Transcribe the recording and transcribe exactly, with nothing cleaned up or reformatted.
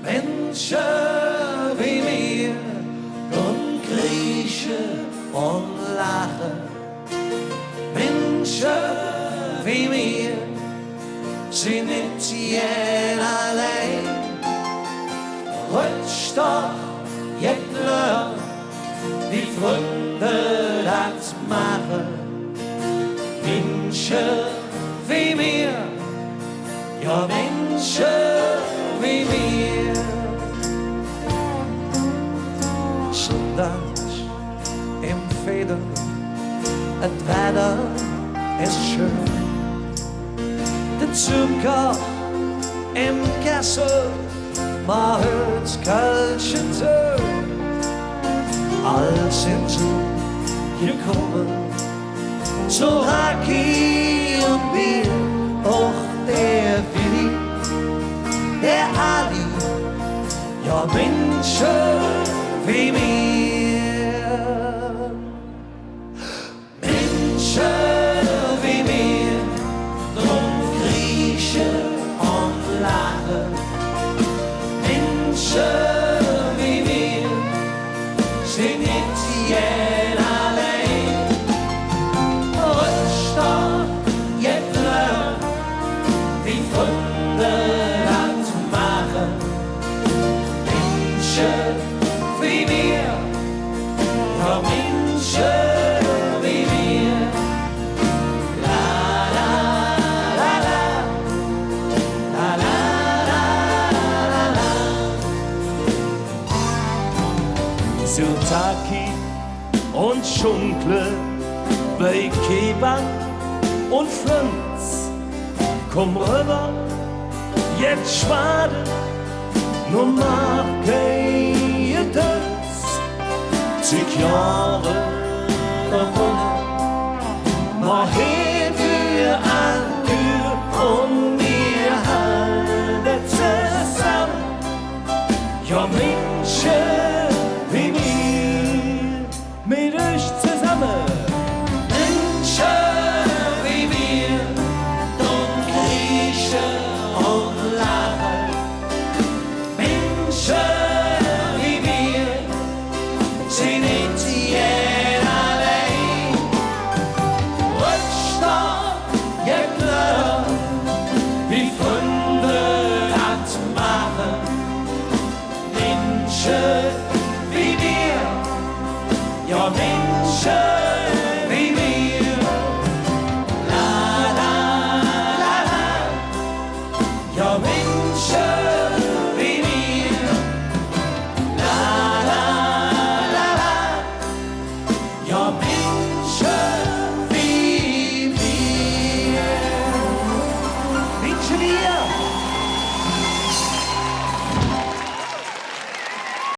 Minsche wie mir, dun kriesche un laache. Minsche wie mir, sin nit gään allein. Rötsch doch jet nöher, wie Fründe dat maache. Minsche wie mir, jo, Minsche wie mir. Sonndag em Veedel, et Wedder es schön. De Zunker em Kessel, mer hürt kölsche Tön. All sin se gekumme, zo Raki un Bier, och der Willi, der Ali, jo, Minsche wie mir. Minsche wie mir, dun kriesche un laache. Minsche wie mir, sin nit gään allein. Rötsch doch jet nöher, wie Fründe dat maache. Minsche wie mir, jo, Minsche wie mir. La, la, la, la. La, la, la, la, la. Sirtaki un Schunkle bei Kebab un Flönz. Kumm rüvver, jetz schwade, nor maak kei Gedöns. Zig Johre, mer wonne, mer hät för an Dür un mir halde zesamme. Jo, Minsche wie mir, met üch zesamme. Minsche wie mir, dun kriesche un laache. Minsche wie mir, sin nit gään allein. Rötsch doch jet nöher, wie Fründe dat maache. Minsche wie mir, jo, Minsche wie mir. La, la, la, la. Jo, Minsche wie mir. La, la, la, la. Jo, Minsche wie mir. Minsche wie mir.